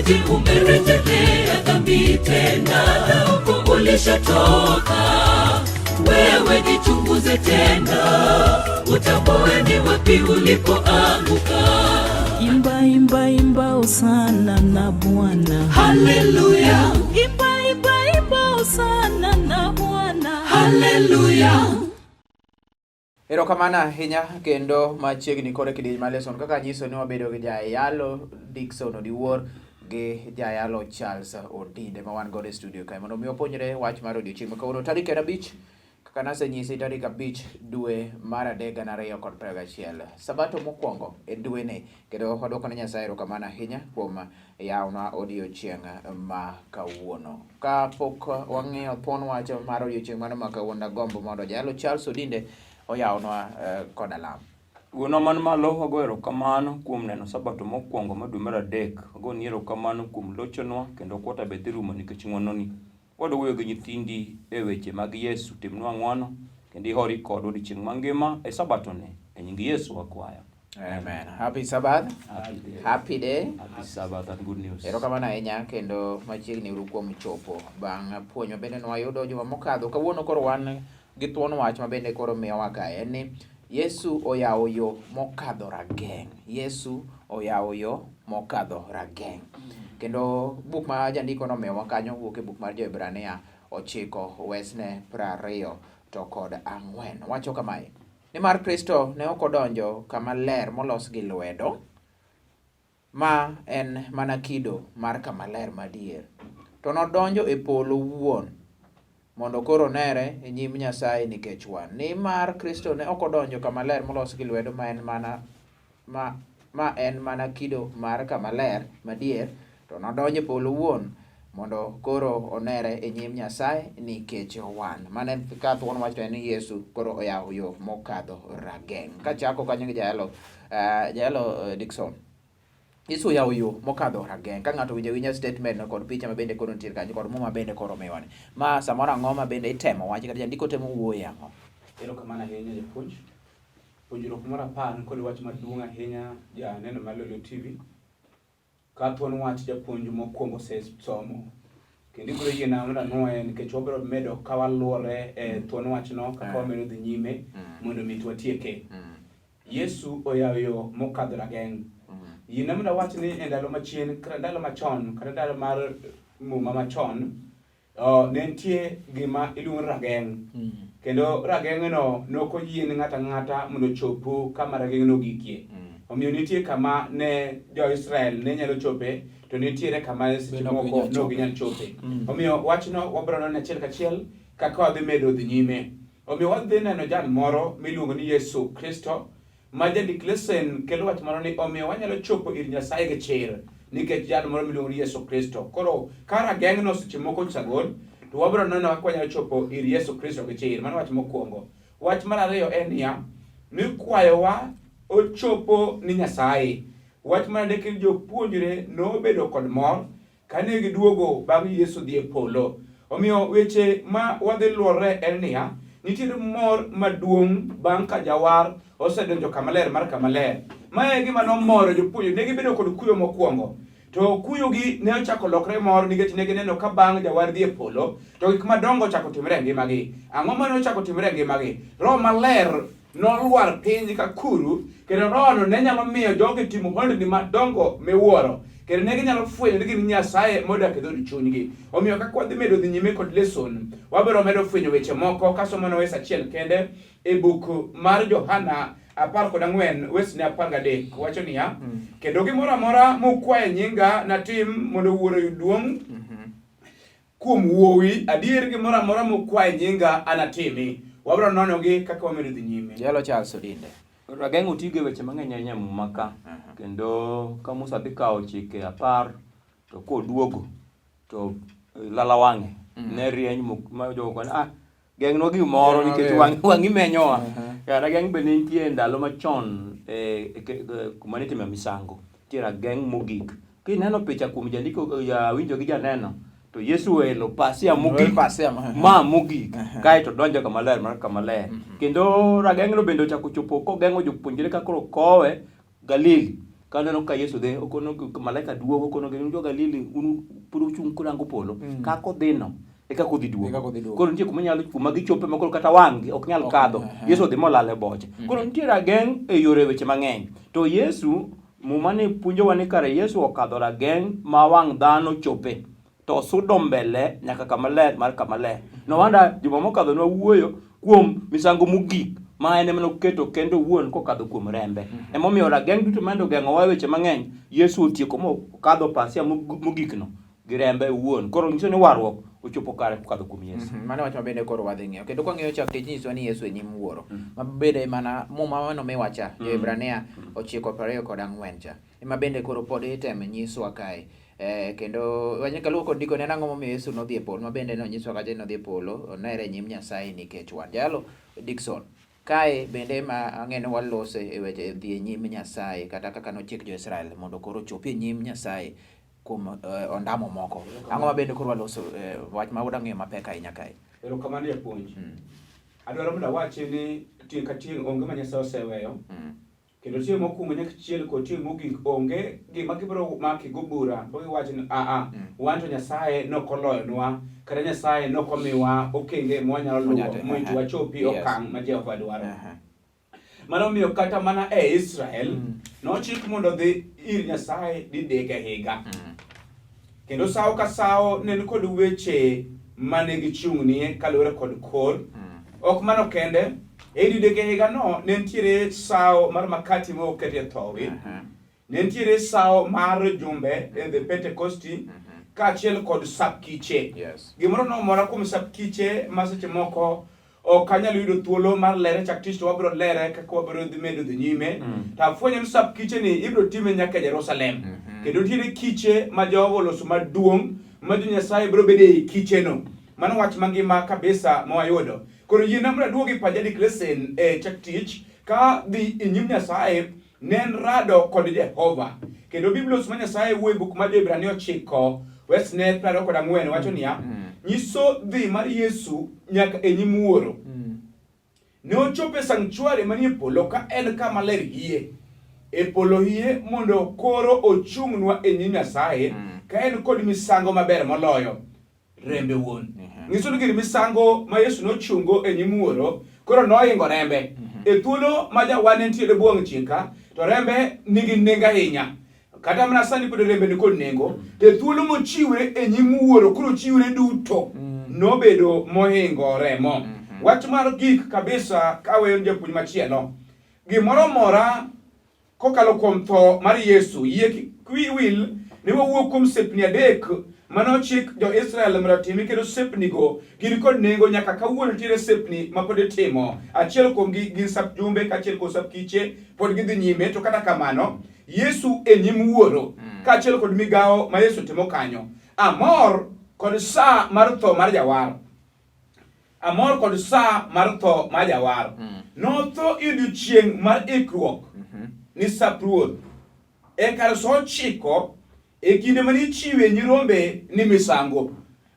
Eti umerejelea dhambi tena na huko ulishatoka. Wewe jichunguze tena, utambue ni wapi ulipoanguka. Imba, imba, imba hosana na Bwana. Haleluya, Imba, imba, imba hosana na Bwana. haleluya. Erokamano ahinya kendo machiegni kore kidieny mar lesson kaka anyiso ni wabedo gi jayalo Dickson Odiwuor gi jayalo Charles Odinde ma wan godo e studio kae mondo mi wapuonjre wach mar odiochieng' ma kawuono tarik en 5 kaka nasenyisi tarik 5 dwe mar 3 2021 sabato mokwongo e dweni kendo wadwoko ne Nyasaye erokamano ahinya kuom yawnwa odiochieng' ma kawuono. Kapok wang'iyo thuon wach mar odiochieng' mano ma kawuono agombo mondo jayalo Charles Odinde oyawnwa koda lam. Wuonwa man malo, wago erokamano kuom neno sabato mokwongo mar dwe mar 3. Wagoni erokamano kuom lochonwa kendo ok watabed dhi rumo nikech ng'wononi. Wadwa wuoyo gi nyithindi e weche mag Yesu, timnwa ng'wono kendo ihori kodwa odiechieng' mangima e sabatoni. E nying Yesu wakwayo. Amen. Happy Sabbath. Happy day. Happy day. Happy Sabbath and good news. Erokamano ahinya kendo machiegni uru kuom chopo bang' puonj ma bende nwayudo juma mokadho. Kawuono koro wan gi thuon wach ma bende koro miyowa kae en ni Yesu oyawo yo mokadho rageng'. Yesu oyawo yo mokadho rageng'. Kendo buk ma jandiko nomiyowa kanyo wuok e buk mar Jo-Hibrania 9 wesne 24. Wacho kamae: Nimar Kristo ne ok odonjo kama ler molos gi lwedo, ma en mana kido mar kama ler madier, to nodonjo e polo wuon, mondo koro onere e nyim Nyasaye nikech wan. Nimar Kristo ne ok odonjo kama ler molos gi lwedo, ma en mana kido mar kama ler madier, to nodonjo e polo wuon, mondo koro onere e nyim Nyasaye nikech wan. Mano en ka thuon wach to en ni Yesu koro oyawo yo mokadho rageng'. Kachako kanyo gi jayalo Dickson. Yesu oyawo yo mokadho rageng'. Ka ng'ato winjo awinja statement no kod picha ma bende koro nitie kanyo kod muma bende koro miwa ni. Ma samoro ang'o ma bende itemo wach kata jandiko temo wuoye ang'o? Erokamano ahinya japuonj. Puonjruok mar 10 kod wach maduong' ahinya janeno mar Lolwe TV. Ka thuon wach japuonj mokwongo osesomo kendo ibiro yiena mondo anwoye nikech wabiro medo ka waluwore e thuon wachno kaka wamedo dhi nyime mondo mi watieke. Yesu oyawo yo mokadho rageng'. Yiena mondo awach ni e ndalo machien kata ndalo machon kata ndalo mar muma machon ne nitie gima iluongo ni rageng'. Kendo rageng'no ne ok oyie ni ng'ato ang'ata mondo ochop kama rageng'no ogikie. Omiyo nitie kama ne jo-Israel ne nyalo chope to nitiere kama seche moko ne ok ginyal chope. Omiyo wachno wabiro neno achiel kachiel kaka wadhi medo dhi nyime. Omiyo wadhi neno jal moro miluongo ni Yesu Kristo ma jandik lesen kelo wach moro ni omiyo wanyalo chopo ir Nyasaye gi chir nikech jal moro miluongo ni Yesu Kristo. Koro ka rageng'no seche moko osegol to wabiro neno kaka wanyalo chopo ir Yesu Kristo gi chir. Mano wach mokwongo. Wach mar ariyo en niya, ni kwayowa ochopo ni Nyasaye. Wach mar adek en jopuonjre nobedo kod mor kane giduogo bang' Yesu dhi e polo. Omiyo weche ma wadhi luorre en niya, nitiere mor maduong' bang' ka jawar osedonjo kama ler mar kama ler. Ma e gima nomoro jopuonjre, ne gibedo kod kuyo mokwongo. To kuyogi ne ochako lokre mor nikech ne gineno ka bang' jawar dhi e polo, to gik madongo ochako timore e ngimagi. Ang'o mane ochako timore e ngimagi? Roho Maler nolwar piny ka kuru, kendo rohono ne nyalo miyo jogi timo honni madongo miwuoro, kendo ne ginyalo fwenyo ni gin Nyasaye modak e dhood chunygi. Omiyo kaka wadhi medo dhi nyime kod leson, wabiro medo fwenyo weche moko kasomo wes achiel kende e buk mar Johana 14 wesne 13 wacho niya, kendo gimoro amora mukwayo e nyinga natim mondo Wuoro oyud duong' kuom Wuowi. Adier gimoro amora mukwayo e nyinga anatimi. Wabiro nonogi kaka wamedo dhi nyime. Jalo Charles Odinde. Rageng' otigo e weche mang'eny ahinya e Muma ka. Kendo ka Musa dhi kawo chike 10 to koduogo to lala wang'e ne rieny ma jogo koni ah geng'nwa gimoro nikech wang'i menyowa. Rageng' be ne nitie ndalo machon kuma nitime misango. Nitie rageng' mogik. Kineno picha kuom jandiko jawinjo gi janeno to Yesu oelo pasia mogik. Pasia ma mogik kaeto donjo kama ler mar kama ler. Kendo rageng'no bende ochako chopo kogeng'o jopuonjre ka koro kowe Galili. Kaneno ka Yesu dhi, okono malaika duogo, okono gi jo Galili, un pod uchung' kurango polo. Kaka odhino, e kaka odhi E duogo. kaka odhi duogo. Koro nitie kuma nyalo kuma gichope ma koro kata wang'gi ok nyal Ok, kadho. aha. Yesu odhi molal e boche. Koro nitie rageng' e yore weche mang'eny. To Yesu, Muma ni puonjowa ni kare Yesu okadho rageng' ma wang' dhano chope. To osudo mbele nyaka kama ler mar kama ler. No wonder juma mokadho ne wawuoyo kuom misango mogik ma en ema noketo kende owuon kokadho kuom rembe. Emomiyo rageng' duto mane ogeng'owa e weche mang'eny, Yesu otieko mokadho pasia mogikno gi rembe owuon. Koro nyiso ni warruok ochopo kare kokadho kuom Yesu. Mano wach ma bende koro wadhi ng'iyo. Kendo kwang'iyo chak tich nyisowa ni Yesu e nyim Wuoro. Ma bende mana Muma mano miwacha, Jo-Hibrania 9:24 cha. Ema bende koro pod itemo nyiswa kae. Eh, kendo wanyaka kaluwo kod ndiko ne en ang'o momiyo Yesu nodhi e polo ma bende nonyiswa kacha ni nodhi e polo onere e nyim Nyasaye nikech wan. Jalo Dickson, kae bende ma ang'e ni walose e weche dhi e nyim Nyasaye kata kaka nochik jo-Israel mondo koro ochopi e nyim Nyasaye kuom eh, ondamo moko. Ang'o ma bende koro waloso eh, wach ma wadwa ng'eyo mapek ahinya kae? Erokamano japuonj. Adwaro mondo awachi ni tieng' ka tieng' onge ma Nyasaye oseweyo. Kendo tieng' mokwongo nyaka chiel kod tieng' mogik onge gima gibiro maki go bura bo giwacho ni aa wan to Nyasaye nokoloyonwa kata Nyasaye nokomiwa okenge ma wanyalo luwo Wanyalo- mondo wachopi Yes. okang' ma Jehova dwaro. Aha. Mano omiyo kata mana e Israel nochik mondo odhi ir Nyasaye didek e higa. Kendo sawo ka sawo ne ni kod weche mane gichung'nie kaluwore kod kor. Ok mano kende, e didek e higano ne nitiere sawo mar makati ma ok oketie thowi. Ne nitiere sawo mar jumbe e the Pentecosti kaachiel kod sap kiche. Yes. Gimoro nomora kuom sap kiche ma seche moko ok anyal yudo thuolo mar lere chak tich to wabiro lere kaka wabiro dhi medo dhi nyime. To afwenyo ni sap kiche ni ibiro time nyaka Jerusalem. Kendo nitiere kiche ma Jehova oloso maduong' ma jo Nyasaye biro bedo ei kicheno. Mano wach mangima kabisa ma wayudo. Koro yiena mondo aduogi pacha Dick e chak tich ka dhi e nyim Nyasaye ne en rado kod Jehova. Kendo Biblos ma Nyasaye wuoyo e buk mar Jo-Hibrania 9 wes ne 24 wacho niya, nyiso dhi mar Yesu nyaka e nyim Wuoro. Ne ochopo e sanctuary manie polo ka en kama ler hie. E polo hie mondo koro ochung'nwa e nyim Nyasaye ka en kod misango maber moloyo rembe wuon. Nyiso ni gir misango ma Yesu nochungo e nyim Wuoro koro nohingo rembe. E thuolo ma jawa ne nitiere bwo wang' chieng' ka, to rembe nigi nengo ahinya. Kata mana sani pod rembe ni kod nengo. To e thuolo mochiwre e nyim Wuoro koro ochiwre duto nobedo mohingo remo. Wach mar gik kabisa kaweyo japuonj machielo. Gimoro amora Kokalo kuom tho mar Yesu, yie kik wiyi wil ni wawuok kuom sepni adek mane ochik jo-Israel mondo otimi kendo sepnigo gin kod nengo nyaka kawuono nitiere sepni ma pod itimo. Achiel kuomgi gin sap jumbe kaachiel kod sap kiche pod gidhi nyime to kata kamano Yesu e nyim Wuoro kaachiel kod migawo ma Yesu timo kanyo. Amor kod saa mar tho mar jawar. Amor kod saa mar tho mar jawar. Notho e odiechieng' mar ikruok ni sap Ruoth. E kar sa ochiko e kinde mane ichiwe nyirombe ni misango.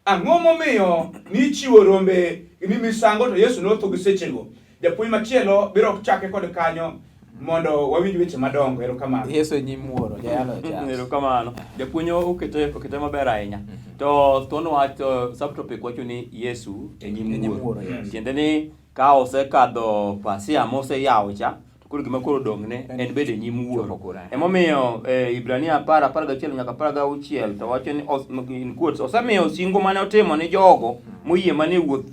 Ang'o momiyo nichiwo rombe ni misango to Yesu notho gi sechego? Japuonj machielo biro chake kod kanyo mondo wawinj weche madongo. Erokamano. Yesu e nyim Wuoro, jayalo Charles. Erokamano. Japuonj okete okete maber ahinya. To thuon wach to subtopic wacho ni Yesu e nyim E nyim Wuoro. Wuoro, yes. Tiende ni ka osekadho pasia moseyawo cha to koro gima koro odong'ne en bedo e nyim Wuoro. Chopo kure. Emomiyo e Ibrania 10 11 nyaka 16 to wacho ni in quotes osemiyo singo mane otimo ni jogo moyie mane wuoth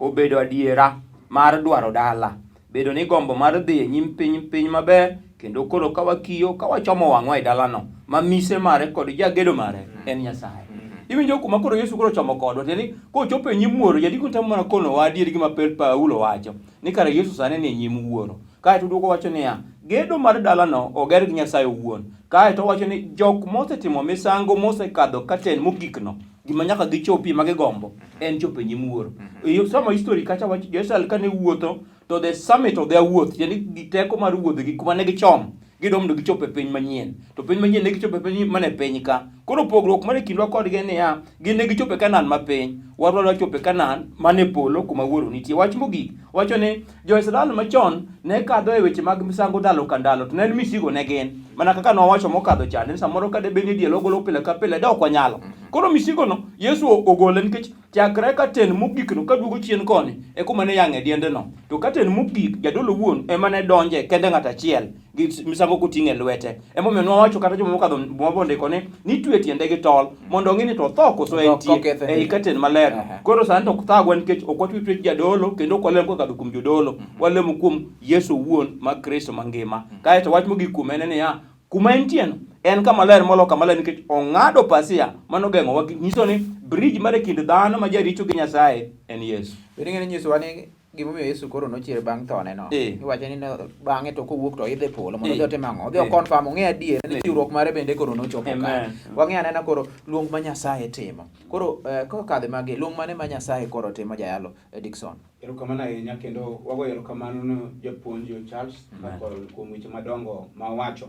obedo adiera mar dwaro dala, bedo ni gombo mar dhi e nyim piny piny maber, kendo koro ka wakiyo ka wachomo wang'wa e dalano ma mise mare kod jagedo mare en Nyasaye. Iwinjo kuma koro Yesu koro chomo kodwa, tiende ni kochopo e nyim Wuoro, jandiko temo mana konowa adier gima Paulo wacho, ni kare Yesu sani ni e nyim Wuoro. Kaeto oduogo wacho niya, gedo mar dalano oger gi Nyasaye owuon. Kaeto owacho ni jok mosetimo misango mosekadho katen mogikno, gima nyaka gichopie ma gigombo en chopo e nyim Wuoro. E Somo history kacha wacho jo-Israel kane wuotho to the summit of their wuoth, tiende ni teko mar wuodhgi kuma ne gichomo Gidwa mondo gichop e piny manyien. To piny manyien ne gichopo e piny mana e piny ka. Koro pogruok man e kindwa kodgi en niya, gin ne gichopo e Kanaan ma piny, wan wadwa chopo e Kanaan man e polo kuma Wuoro nitie. Wach mogik, wacho ni Jo-Israel machon ne kadho e weche mag misango ndalo ka ndalo, to ne en misigo ne gin. Mana kaka nwawacho mokadho chande, ni samoro ka debed ni diel ogolo pile ka pile, de ok wanyalo. Koro misigono Yesu ogole nikech Chakre katen mogikno kaduogo chien koni e kuma ne yang'e diendeno. To katen mogik jadolo wuon ema ne donje kende ng'at achiel gi misango koting'e lwete. Emomiyo nwawacho kata joma mokadho Muma bondiko ni nitwe tiende gi tol mondo ong'i ni to otho koso entie ei katen maler. Koro sani to ok thagwa nikech ok watwe twech jadolo kendo ok walem kokadho kuom jodolo. Walemo kuom Yesu owuon ma Kristo mangima. Kaeto wach mogik kuome en niya, Kuma entieno en kama ler molo kama ler nikech ong'ado pasia mano geng'owa nyiso ni bridge mar e kind dhano ma jaricho gi Nyasaye en Yesu. Bende ing'e ni nyisowa ni gimomiyo Yesu koro nochier bang' thone no. Iwacho ni bang'e to kowuok to oidho e polo mondo odhi otim ang'o? Odhi oconfirm ong'e adier ni chiwruok mare bende koro nochopo kare. Wang'e anena koro luong ma Nyasaye timo. Koro kokadho magi, luong mane ma Nyasaye koro timo jayalo Dickson? Erokamano ahinya kendo wagoyo erokamano ne japuonj Charles Kakoro kuom weche madongo ma owacho.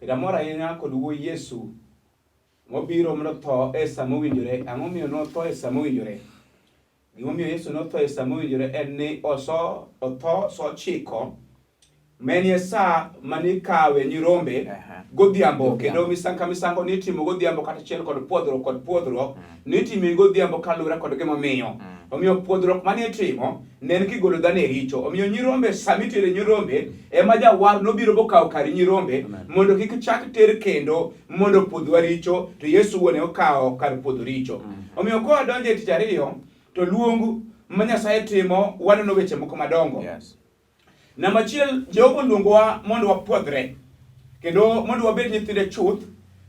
Kendo amor ahinya kod wuoyi Yesu mobiro mondo otho e sa mowinjore. Ang'o momiyo notho e sa mowinjore? Gimomiyo Yesu notho e sa mowinjore en ni oso otho sa ochiko Menie sa mane ikawe nyirombe godhiambo kendo misango ka misango nitimo godhiambo kata achiel kod pwodhruok kod pwodhruok nitime godhiambo kaluwore kod gimomiyo. Omiyo pwodhruok mane itimo ne en kigolo dhano e richo. Omiyo nyirombe sama itere nyirombe ema jawar nobiro bokawo kar nyirombe mondo kik chak ter kendo mondo opwodhwa richo to Yesu wuon e okawo kar pwodho richo. Omiyo ka wadonjo e tich ariyo to luong ma Nyasaye timo waneno weche moko madongo. Yes. Namba achiel, Jehova oluongowa mondo wapwodhre kendo mondo wabed nyithinde chuth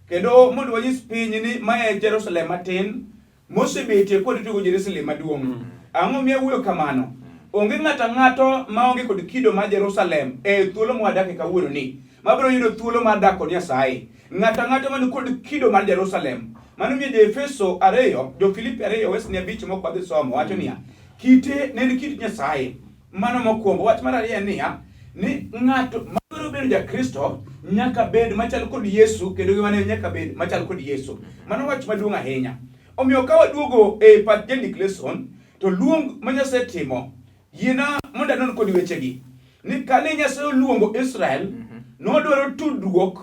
kendo mondo wanyis piny ni ma e Jerusalem matin mosebetie kwaritogo Jerusalem maduong'. Ang'o miyo awuoyo kamano? Onge ng'ato ang'ato maonge kod kido mar Jerusalem e thuolo mwadake kawuononi mabiro yudo thuolo mar dak kod Nyasaye. Ng'ato ang'ato man kod kido mar Jerusalem. Mano miyo Jo-Efeso ariyo, Jo-Filipi ariyo wesni abich mok wadhi somo wacho niya, kite ne en kit Nyasaye. Mano mokwongo. Wach mar ariyo en niya, ni ng'ato madwaro bedo jakristo nyaka bed machal kod Yesu kendo ngimane nyaka bed machal kod Yesu. Mano wach maduong' ahinya. Omiyo ka waduogo e pach jandik leson, to luong ma Nyasaye timo, yiena mondo anon kodi wechegi. Ni kane Nyasaye oluongo Israel, nodwaro tudruok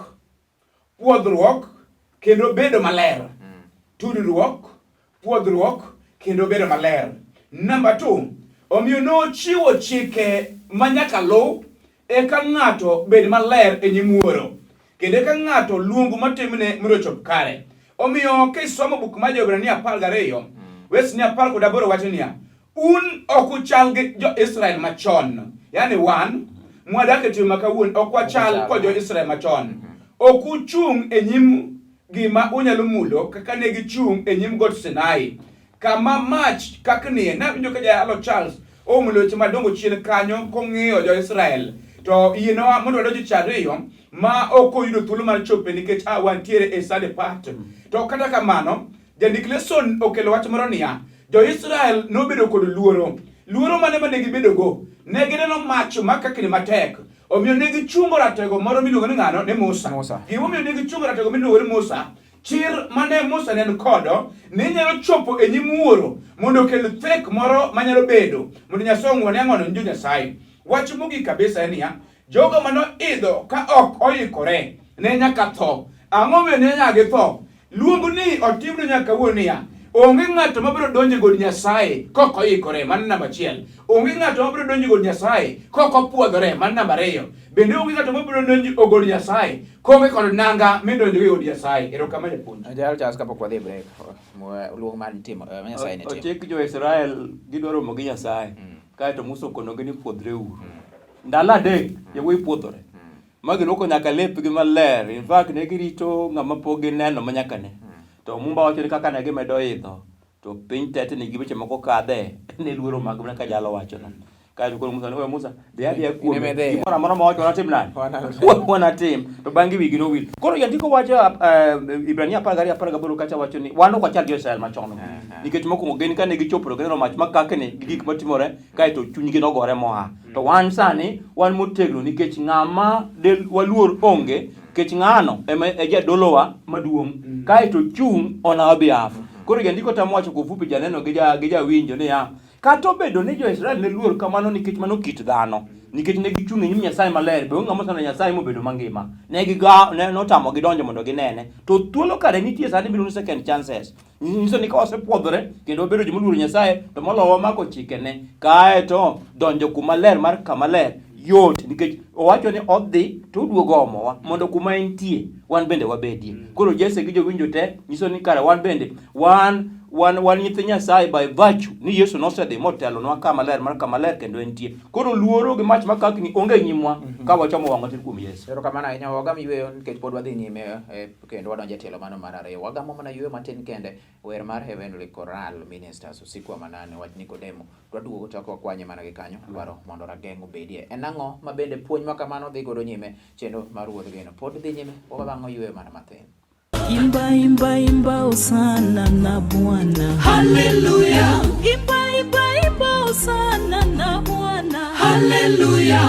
pwodhruok kendo bedo maler. Tudruok, pwodhruok kendo bedo maler. Namba 2, omiyo nochiwo chike ma nyaka luw eka ng'ato bed maler e nyim Wuoro, kendo eka ng'ato luong matimne mondo ochop kare. Omiyo kisomo buk mar Jo-Hibrania 12, wesni 18 wacho niya, Un ok uchal gi jo-Israel machon. Yaani wan mwadak e tim ma kawuono ok wachal kod jo-Israel machon. Ok uchung' e nyim gima unyalo mulo kaka ne gichung' e nyim got Sinai kama mach kaknie. Nawinjo ka jayalo Charles omulo weche madongo chien kanyo kong'iyo jo-Israel. To yienwa mondo wadonj e ariyo ma ok oyudo thuolo mar chope nikech a wantiere e Sunday part. To kata kamano, Jandik leson okelo wach moro niya, Jo-Israel nobedo kod luoro. Luoro mane mane gibedogo? Ne gineno mach makakni matek. Omiyo ne gichungo ratego moro miluongo ni ng'ano? Ni Musa. Musa. Gimomiyo ne gichungo ratego miluongo ni Musa, chir mane Musa ne en kodo ne nyalo chopo e nyim wuoro mondo okel thek moro manyalo bedo mondo Nyasaye ong'wone ang'ono ni jo-Nyasaye. Wach mogik kabisa en niya, Jogo mane oidho ka ok oikore ne nyaka tho. Ang'o momiyo ne nyaka githo? Luong ni otimne nyaka kawuono niya, onge ng'ato mabiro donjo e god Nyasaye kok oikore, mano namba achiel. Onge ng'ato mabiro donjo e god Nyasaye kok opwodhore, mano namba ariyo. Bende onge ng'ato mabiro donjo e god Nyasaye koonge kod nanga midonjogo e od Nyasaye. Erokamano japuonj. Jal Charles kapok wadhi e break, luong mar timo, ma Nyasaye ne timo. Ochik jo-Israel gidwa romo gi Nyasaye. Kaeto Musa okonogi ni pwodhreuru. Ndalo adek yawuoyi pwodhore. Ma giluoko nyaka lepgi maler. In fact ne girito ng'ama pok gineno ma nyaka ne. To Mumba wacho ni kaka ne gimedo idho to piny tetni gi weche moko kadhe ne luoro mag mana ka jalo wachono. Kaeto koro Musa ne Musa dhi adhiya kuome. In ema idhiyo. Gimoro amora ma wacho wanatim nade? Wanatim. Wanatim. To bang'e wigi nowil. Koro jandiko wacho Ibrania 12 18 kacha wacho ni wan ok wachal gi Israel machon. Nikech mokwongo gin kane gichopo to gineno mach makakni gi gik matimore kaeto chunygi nogore moa. To wan sani wan motegno nikech ng'ama del waluor onge nikech ng'ano ema e jadolowa maduong' kaeto chung' on our behalf. Koro jandiko temo wacho kufupi janeno gi ja gi jawinjo niya Kata obedo ni jo-Israel ne luor kamano nikech mano kit dhano, nikech ne gichung' e nyim Nyasaye maler, be onge ng'ama oseneno Nyasaye mobedo mangima. Ne giga, ne notamogi donjo mondo ginene. To thuolo kare nitie sani miluongo ni second chances. Nyiso ni ka wasepuodhore kendo wabedo joma oluoro Nyasaye, to moloyo wamako chikene, kaeto donjo kuma ler mar kama ler yot nikech owacho ni odhi to oduogo omowa mondo kuma entie wan bende wabedie. Koro Jesse gi jowinjo te nyiso ni kare wan bende wan wan wan nyithi Nyasaye by virtue ni Yesu nosedhi motelonwa kama ler mar kama ler kendo entie. Koro luoro gi mach makakni onge e nyimwa ka wachomo wang'wa tir kuom Yesu. Erokamano ahinya, wagam yueyo nikech pod wadhi nyime eh, kendo wadonjo e tielo mano mar ariyo. Wagamo mana yueyo matin kende, wer mar Heavenly Choral Ministers usiku wa manane wach Nikodemo. Dwaduogo to wakwanye mana gi kanyo, dwaro mondo rageng' obedie. En ang'o ma bende puonj ma kamano dhi godo nyime chenro mar Wuodh Geno pod dhi nyime, wabang'o yueyo mana mathin. Imba, imba, imba, hosana na Bwana. Haleluya, Imba, imba, imba, hosana na Bwana. haleluya.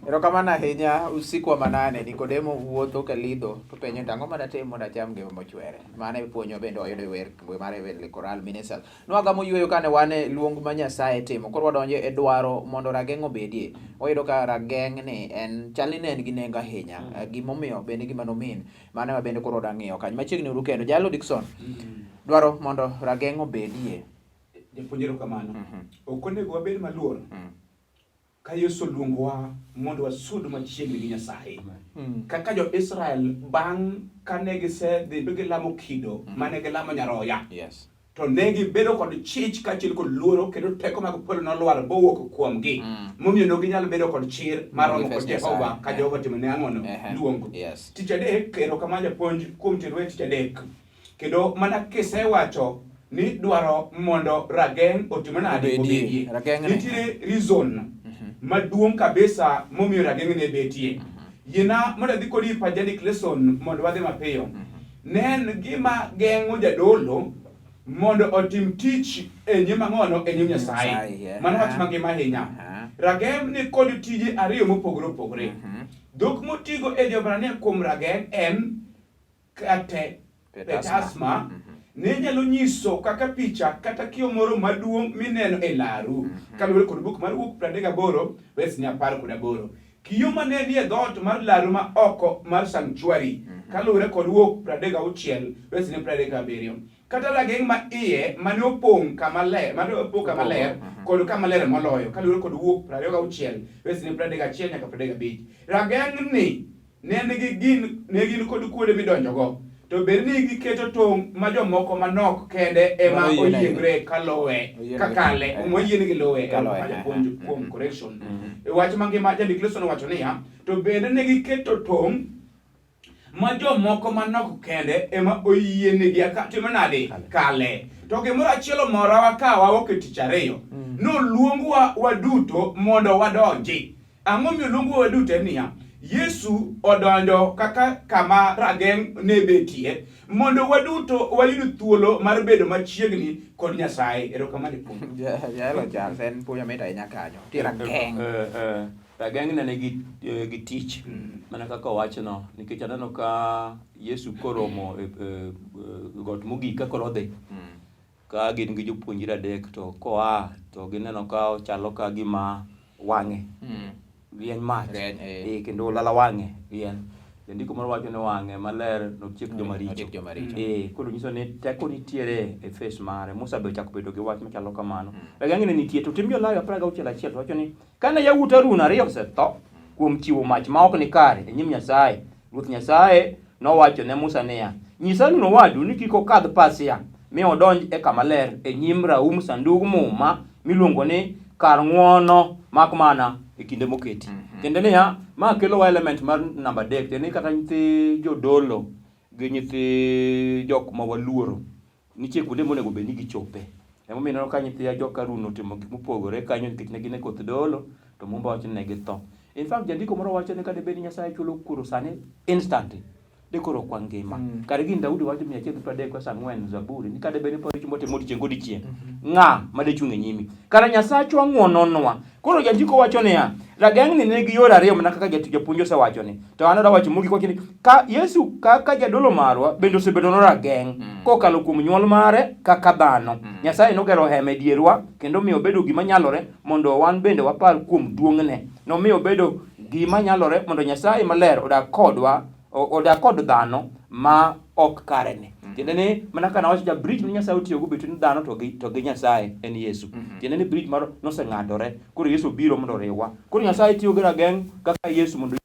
Erokamano ahinya usiku wa manane Nikodemo wuotho kalidho to penjo ni ang'o ma datim mondo acham ngima mochwere. Mano e puonj ma bende wayudo e wer mar Heavenly Choral Ministers. Nwagamo yueyo kane wan e luong ma Nyasaye timo. Koro wadonjo e dwaro mondo rageng' obedie. Wayudo ka rageng' ni en chal ni ne en gi nengo ahinya. Gimomiyo bende gima nomin. Mano ema bende koro wadwa ng'iyo kanyo. Machiegni uru kendo. Jalo Dickson. Dwaro mondo rageng' obedie. Japuonj erokamano. Ok onego wabed maluor ka Yesu oluongowa mondo wasud machiegni gi Nyasaye. Kaka jo-Israel bang' kane gisedhi mi gilamo kido mane gilamo nyaroya. Yes. To ne gibedo kod chich kaachiel kod luoro kendo teko mag polo nolwar bowuok kuomgi. Momiyo ne ok ginyal bedo kod chir mar romo kod Manifest Jehova Nyasaye. ka Jehova timo ne ang'ono luongo. Yes. Tich adek, erokamano japuonj kuom terowa e tich adek. Kendo mana kisewacho ni dwaro mondo rageng' otim nade Obedie. obedie. Rageng' ni. Nitiere reason maduong' kabisa momiyo rageng' ne betie. Yiena mondo adhi kodi e Pangetic lesson mondo wadhi mapiyo. Ne en gima geng'o jadolo mondo otim tich e nyim ang'ono e nyim Nyasaye. Nyasaye, yeah. Mano wach mangima ahinya. Rageng' ni kod tije ariyo mopogore opogore. Dhok motigo e Jobrania kuom rageng' en kate petasma ne nyalo nyiso kaka picha kata kio moro maduong' mineno e laru kaluwore kod buk mar Wuok 38 wes ni 18. Kiyo mane nie dhoot mar laru ma oko mar sanctuary kaluwore kod Wuok 36 wes ni 37. Kata rageng' ma iye mane opong' kama ler, mane opong' kama ler kod kama ler moloyo kaluwore kod Wuok 26 wes ni 31 nyaka 35. Rageng' ni ne nigi gin ne gin kod kuonde midonjogo to bed ni giketo tong' ma jomoko manok kende ema Mano oyienegi. oyiengre kaluwe Oyienegi. kakale Eh. oyienegi luwe Kaluwe, erokamano eh, japuonj eh. kuom correction E wach mangima jandik lesson owacho niya to bende ne giketo tong' ma jomoko manok kende ema oyienegi timo nade kale to gimoro achiel omorawa ka wawuok e tich ariyo noluongwa waduto mondo wadonji Ang'o momiyo oluongwa waduto en niya, Yesu odonjo kaka kama rageng' ne betie mondo waduto wayud thuolo mar bedo machiegni kod Nyasaye. Erokamano japuonj. Jahero Charles en puonj mamit ahinya kanyo. Nitie rageng'. Rageng' ne nigi gi tich mana kaka owachno nikech aneno ka Yesu koromo e got mogik ka koro odhi ka gin gi jopuonjre adek to koa to gineno ka ochalo ka gima wang'e rieny mach Rieny, eh. Eh, kendo lala wang'e rieny jandiko moro wacho ni wang'e maler notiek joma richo Notiek joma richo. Eh, koro nyiso ni teko nitiere e face mare Musa be ochako bedo gi wach machalo kamano rageng'ne nitie to tim jolawi 16 achiel to wacho ni kane yawuot Harun ariyo osetho kuom chiwo mach ma ok ni kare e nyim Nyasaye Ruoth Nyasaye nowacho ne Musa niya, Nyis Harun owadu ni kik okadh pasia mi odonj e kama ler e nyim raum Sandug Muma miluongo ni kar ng'wono mak mana e kinde moketi. Tiende niya, ma kelowa element mar namba adek, tiende ni kata nyithi jodolo gi nyithi jok ma waluoro nitie kuonde monego bed ni gichope. Emomiyo ineno ka nyithi joka Harun otimo gik mopogore kanyo nikech ne gin e koth dolo to Mumba wacho ni ne githo. In fact jandiko moro wacho ni ka dibed ni Nyasaye chulo kuoro sani instantly de koro ok wangima. Kare gin Daudi wacho 133 verse 4 Zaburi ni ka dibed ni paro richo motimo odiechieng' godiechieng' ng'a ma dechung' e nyimi. Kara Nyasachwa ng'wononwa. Koro jandiko wacho niya, rageng'ni nigi yore ariyo mana kaka japuonj osewacho ni. To an adwa wacho mogik wacho ni ka Yesu kaka jadolo marwa bende osebedonwa rageng' kokalo kuom nyuol mare kaka dhano. Nyasaye nogero hema e dierwa kendo omiyo obedo gima nyalore mondo wan bende wapar kuom duong'ne. Nomiyo obedo gima nyalore mondo Nyasaye maler odag kodwa, odag kod dhano ma ok kare ni. Tiende ni mana kaka nawacho cha bridge ma Nyasaye otiyogo between dhano to gi to gi Nyasaye en Yesu. Tiende ni bridge mar noseng'adore. Koro Yesu obiro mondo oriwwa. Koro Nyasaye tiyo gi rageng' kaka Yesu mondo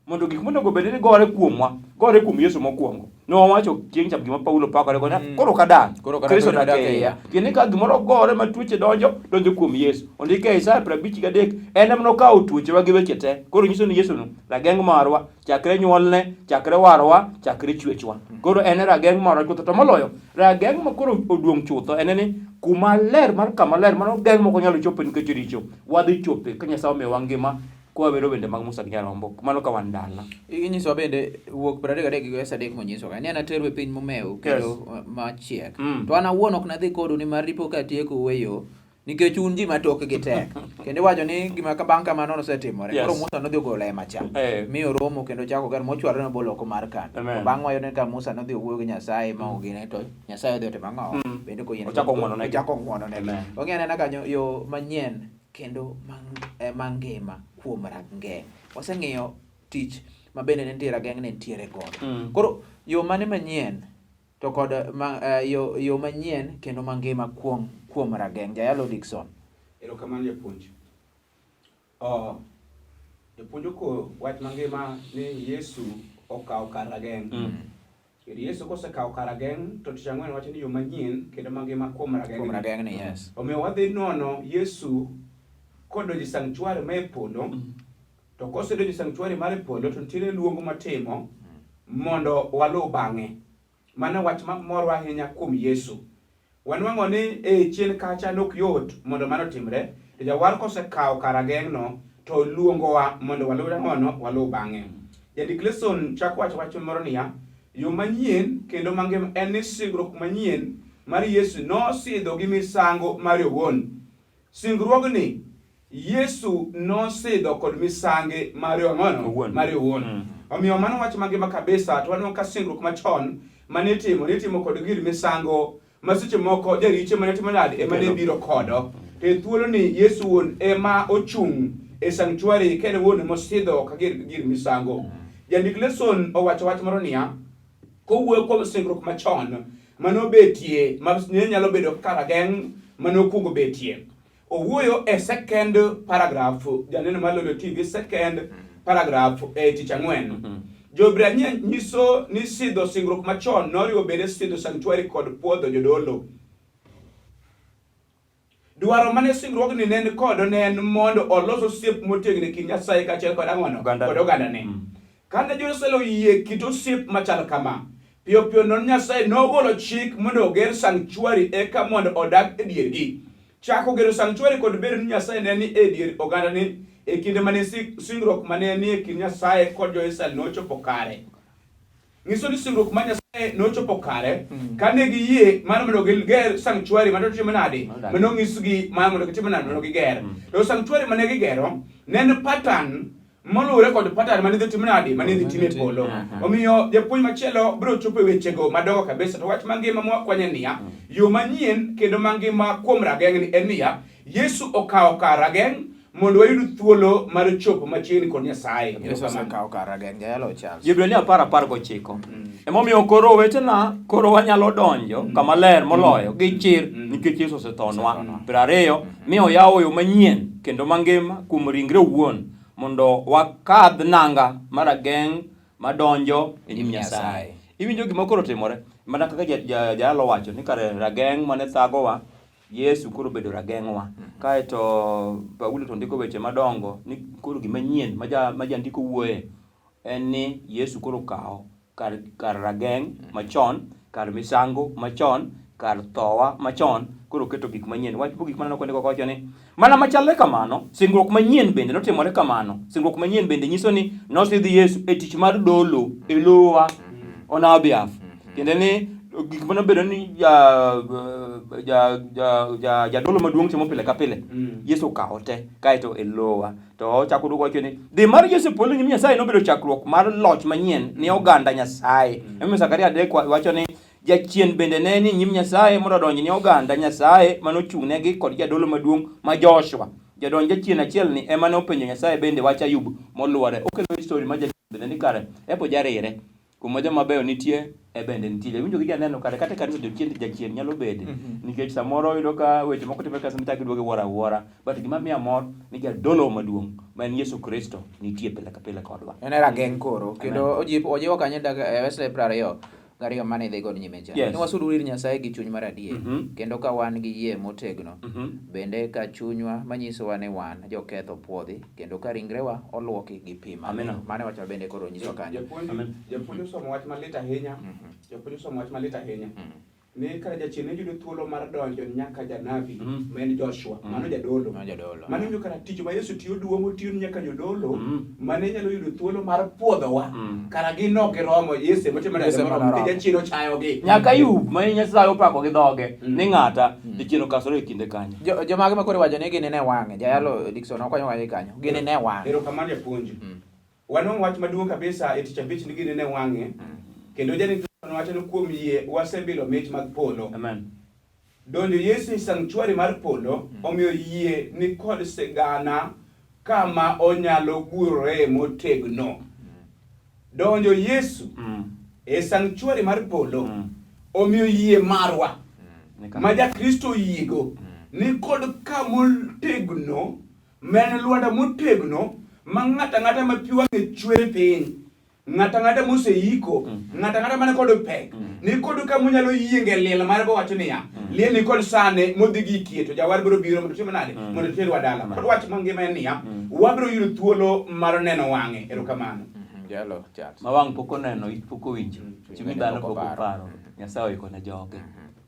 mondo gik monego bed ni gore kuomwa, gore kuom Yesu mokwongo. Ne wawacho chieng' cha gima Paulo pakore go, koro ok adak, Koro ok adak, Kristo to odak e iya. Tiende ni ka gimoro gore ma tuoche donjo, donjo kuom Yesu. Ondik e Isaya 53, en ema nokawo tuochewa gi weche te. Koro nyiso ni Yesu no rageng' marwa, chakre nyuolne, chakre warwa, chakre chwechwa. Koro en e rageng' marwa chutho. To moloyo, rageng' ma koro oduong' chutho en ni kuma ler mar kama ler mano geng' mok onyal chope nikech richo. Wadhi chope ka Nyasaye omiyowa ngima kwawero wende mag Musa gi Nyarombo. Mano ka wan dala. Inyisowa bende wuok 33 gi verse 3 monyisowa ka ni anateru e piny momew kendo machiek. To an awuon ok nadhi kodu nimar dipo ka atiekou e yo nikech un ji ma tokgi tek. Kendo iwacho ni gima ka bang' kamano nosetimore. Koro Musa nodhi ogolo hema cha. Mi oromo kendo ochako ogero mochwalore noboloko mar kambi. To bang' wayudo ni ka Musa nodhi owuoyo gi Nyasaye ma ogine to Nyasaye odhi otimo ang'o? Bende koyiene Ochako ng'wononegi. Ochako ng'wononegi. Amen. Wang'eyo anena kanyo yo manyien kendo mangima kuom rageng'. Waseng'iyo tich ma bende ne nitie rageng' ne nitiere godo. Koro yo mane manyien to kod ma, yo, yo manyien kendo mangima kuom kuom rageng'. Jayalo Dickson. Erokamano japuonj. Oh, japuonj oko wach mangima ni Yesu okawo kar rageng'. Kendo Yesu kosekawo kar rageng' to tich ang'wen wacho ni yo manyien kendo mangima kuom rageng'. Kuom rageng' ni, yes. Omiyo wadhi nono Yesu kodonjo e sanctuary ma e polo. To kosedonjo e sanctuary mar e polo to nitiere luong motimo mondo waluw bang'e. Mano wach ma morowa ahinya kuom Yesu. Wanwang'o ni e chien kacha nok yot mondo mano otimre, to jawar kosekawo kar rageng'no to luongowa mondo waluw ang'ono, waluw bang'e. Jandik Leson chako wacho wach moro niya, yo manyien kendo mangima en ni singruok manyien mar Yesu nosidho gi misango mare owuon. Singruogni Yesu nosidho kod misange mare ang'ono? Owuon. Mare owuon. Omiyo mano wach mangima kabisa to waneno ka singruok machon mane itimo nitimo kod gir misango ma seche moko jaricho mane timo nade ema ne biro kodo. To e thuoloni Yesu wuon ema ochung' e sanctuary ka en wuon mosidho ka gir, gir misango. Jandik Leson owacho wach moro niya, kowuoyo kuom singruok machon mane obetie ma ne nyalo bedo kaka rageng' mane okwongo betie. Owuoyo e second paragraph, Janeno mar Lolwe TV, second paragraph e tich ang'wen. Jo-Hibrania nyiso ni sidho singruok machon noriwo bende sidho sanctuary kod pwodho jodolo. Dwaro mane singruogni ne ni kodo ne en mondo olos osiep motegno e kind Nyasaye kaachiel kod ang'ono? Ogandane. Kod ogandane. Kane Jo-Israel oyie kit osiep machal kama, piyo piyo nono Nyasaye nogolo chik mondo oger sanctuary eka mondo odag e diergi. Chako gero sanctuary kod bedo ni Nyasaye ne ni e dier ogandani e kinde mane singruok mane ni e kind Nyasaye kod Jo-Israel nochopo kare. Nyiso ni singruok mar Nyasaye nochopo kare kane giyie mar mondo giger sanctuary mane otimo nade? Mane onyisgi mar mondo gitim nade? Mondo giger. To sanctuary mane gigero ne en pattern moluwore kod pattern mane idhi tim nade? Mane idhi tim e polo. Omiyo japuonj machielo biro chopo e wechego madongo kabisa. To wach mangima mwakwanyo en niya, yo manyien kendo mangima kuom rageng'ni en niya, Yesu okawo kar rageng' mondo wayud thuolo mar chopo machiegni kod Nyasaye. Yesu osekawo kar rageng' jayalo Charles. Hibrania 10:19. Emomiyo koro owetena, koro wanyalo donjo kama ler moloyo gi chir nikech Yesu osethonwa. 20 mi oyawo yo manyien kendo mangima kuom ringre owuon mondo wakadh nanga mar rageng' madonjo e nyim Nyasaye. Iwinjo gima koro timore? Mana kaka jayalo wacho ni kare rageng' mane thagowa Yesu koro obedo rageng'wa. Kaeto Paulo to ndiko weche madongo ni koro gima nyien ma jandiko wuoye en ni Yesu koro okawo kar, kar rageng' machon, kar misango machon, kar thowa machon koro oketo gik manyien. Wach mogik maneno kondiko kawacho ni mana machalre kamano, singruok manyien bende notimore kamano. Singruok manyien bende nyiso ni nosidh Yesu e tich mar dolo e lowa on our behalf. Tiende ni gik mane obedo ni ja ja ja ja jadolo maduong' timo pile ka pile, Yesu okawo te kaeto e lowa. To ochako duoko wacho ni dhi mar Yesu e polo e nyim Nyasaye nobedo chakruok mar loch manyien ne oganda Nyasaye. Emomiyo Zakaria 3 wacho ni Jachien bende ne ni nyim Nyasaye mondo odonj ni oganda Nyasaye mane ochung'negi kod jadolo maduong' ma Joshua. Jadonj jachien achiel ni ema ne openjo Nyasaye bende wach Ayub moluore. Okelo history mar jachien bende ni kare epo jarire. Kuma joma beyo nitie e bende nitie. Jawinjo gi janeno kare kata e kanisa jochien jachien nyalo bede. Nikech samoro iyudo ka weche moko timore kanisa michak iduogo iwuoro awuora. But gima miya mor ni jadolo maduong' ma en Yesu Kristo nitie pile ka pile kodwa. En e rageng' koro kendo ojiwo kanyo e Wesley 22 mane idhi godo nyime cha. Yes. Ni wasuduru ir Nyasaye gi chuny mar adier kendo ka wan gi yie motegno bende ka chunywa manyisowa ni wan joketho puodhi kendo ka ringrewa oluoki gi pi maliw. Amina. Mano e wach ma bende koro onyisowa kanyo. Japuonj Amen. japuonj osomo wach malit ahinya. Japuonj osomo wach malit ahinya. Ni kare jachien ne yudo thuolo mar donjo nyaka janabi ma en Joshua, mano jadolo. Mano jadolo. Mano ineno kara tich ma Yesu tiyo duong' otiyo ni nyaka jodolo mane nyalo yudo thuolo mar puodhowa. Kara gin ok giromo Yesu ema otimo Yesu nade ema moromo nikech noromo. jachien ochayogi. Nyaka Ayub ma Nyasaye opako gi dhoge ni ng'ata jachien okasore e kinde kanyo. Jomage ma koro iwacho ni ginine wang'e? Jayalo Dickson okonyo wang'e kanyo. Ginine wang'e. Erokamano japuonj. Wanwang'o wach maduong' kabisa e tich abich ni ginine wang'e. Kendo janik wacho ni kuom yie wasebilo mich mag polo. Amen. Donjo Yesu e sanctuary mar polo omiyo yie ni kod sigana kama onyalo gurore motegno. Donjo Yesu e sanctuary mar polo omiyo yie marwa ma Jakristo oyiego ni kod kamotegno ma en lwanda motegno ma ng'ato ang'ata ma pi wang'e chwer piny, ng'ato ang'ata moseiko, ng'ato ang'ata man kod pek, ni kod kama onyalo yienge liel mare bowacho niya, liel ni kod sane modhi gikie to jawar biro biro mondo otim nade, mondo oterwa dala. Kod wach mangima en niya, wabiro yudo thuolo mar neno wang'e. Erokamano. Jalo Charles. Ma wang' pok oneno, it pok owinjo, chuny Bende dhano pok pok oparo. oparo. Nyasaye oiko ne joge.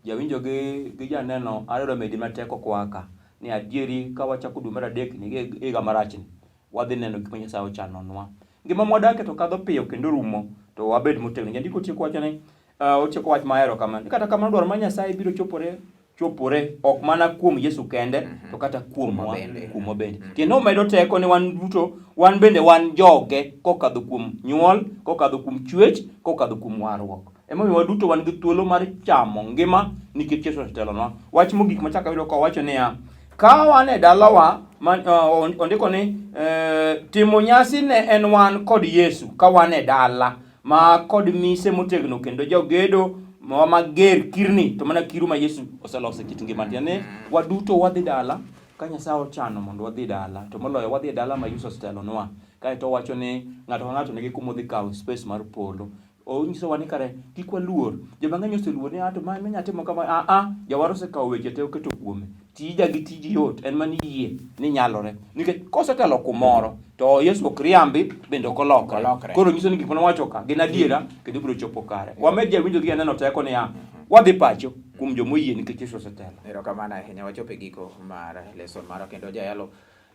Jawinjo gi janeno ayudo medi matek okwaka. ni adieri ka wachako dwe mar adek ni gi higa marachni, wadhi neno gik ma Nyasaye ochanonwa. Ngima mwadake to kadho piyo kendo rumo, to wabed motegno. Jandiko tieko wacho ni, otieko wach mahero kama, ni kata kamano dwaro mar Nyasaye biro chopore chopore ok mana kuom Yesu kende to kata kuomwa bende. kuomwa bende. Kendo omedo teko ni wan duto wan bende wan joge kokadho kuom nyuol, kokadho kuom chwech, kokadho kuom warruok. Emomiyo waduto wan gi thuolo mar chamo ngima nikech Yesu osetelonwa. Wach mogik machako ayudo ka owacho niya, ka wan e dalawa ma, ondiko ni timo nyasi ne en wan kod Yesu ka wan e dala ma kod mise motegno kendo jogedo ma mager kirni to mana kiru ma Yesu oseloso e kit ngima. Tiende ni waduto wadhi dala ka Nyasaye ochano mondo wadhi dala to moloyo wadhi e dala ma Yesu osetelonwa. Kaeto owacho ni ng'ato ka ng'ato nigi kuma odhi kawo space mar polo. Onyisowa ni kare kik waluor. Joma ng'eny oseluor ni ato ma inya timo kama a a jawar osekawo weche te oketo kuome. Tija gi tiji yot en mana yie ni nyalore. Nikech kosetelo kumoro to Yesu ok riambi bende ok olokre. Olokre. Koro nyiso ni gik mane owacho ka gin adiera kendo biro chopo kare. Wamed jawinjo gi aneno teko niya wadhi pacho kuom jomoyie nikech Yesu osetelo. Erokamano ahinya wachopo e giko mar lesson marwa kendo jayalo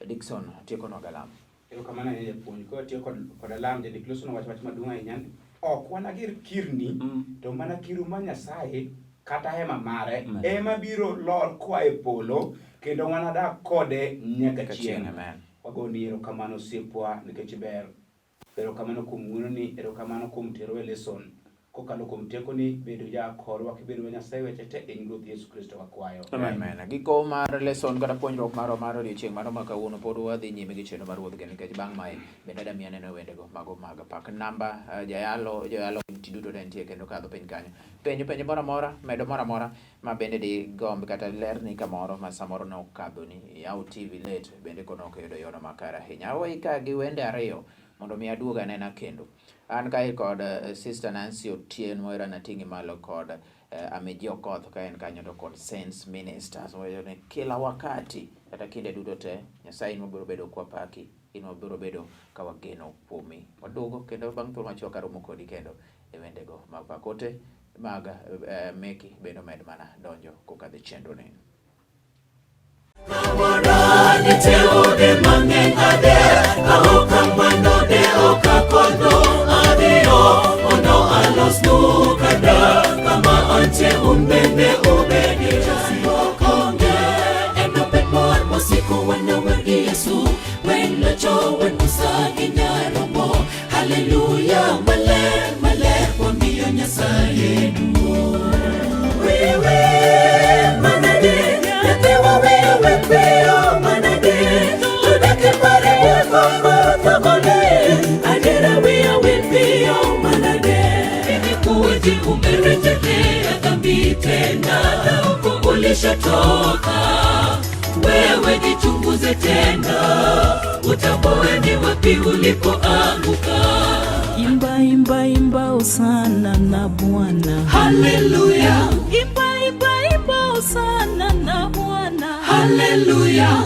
Dickson tiekonwa galam. Erokamano ahinya japuonj. Ka watiyo kod alam, jandik loso nowacho wach maduong' ahinya ni ok wanager kirni, to mana kiru mar Nyasaye kata hema mare ema biro lor koa e polo kendo wanadag kode nyaka chieng'. Amen. Wagoni erokamano osiepwa nikech ber. Erokamano kuom ng'wononi, erokamano kuom terowa e lesson. Kokalo kuom tekoni, bedo ja korwa kibedo wa Nyasaye weche te e nying Ruoth Yesu Kristo wakwayo. Amen. Amen. Giko mar lesson kata puonjruok marwa mar odiechieng' mano ma kawuono pod wadhi nyime gi chenro mar wuodh gi nikech bang' mae bende adami aneno wendego mago mag pak namba jayalo joyalo duto te nitie kendo kadho piny kanyo. Penjo penjo moro amora, medo moro amora ma bende digomb kata lerni kamoro ma samoro ne okadhoni iyawo TV late bende kono ok iyudo yono makare ahinya. Aweyi ka gi wende ariyo mondo mi aduog anena kendo. An kae kod Sister Nancy Otieno Moira nating'i malo kod Ameji Okoth ka en kanyo to kod Saints Ministers wacho ni kila wakati kata kinde duto te Nyasaye in wabiro bedo kwapaki in wabiro bedo ka wageno kuomi. Waduogo kendo bang' thuolo machuok aromo kodi kendo e wendego mag pakote. mag meki bende omed mana donjo kokadho e chenro ni. Nitie ode mang'eny ade, kaok kamano de ok akono adhiyo mondo alosnu kar kama antie un bende ubedie. Chandruok onge, enobed mor mosiko wanawer gi Yesu, wen locho wen Musa gi Nyaromo. Haleluya, maler maler wamiyo Nyasaye duong'. Wewe manade, nyathiwa wewe piyo manade, to dak e pare wuoth thagone, adiera wiya wil piyo manade. Imekuwaje umerejelea dhambi tena na huko ulishatoka? Wewe jichunguze tena, utambue ni wapi ulipoanguka. Imba, imba, imba hosana na Bwana. Haleluya, Imba, imba, imba hosana na Bwana. haleluya.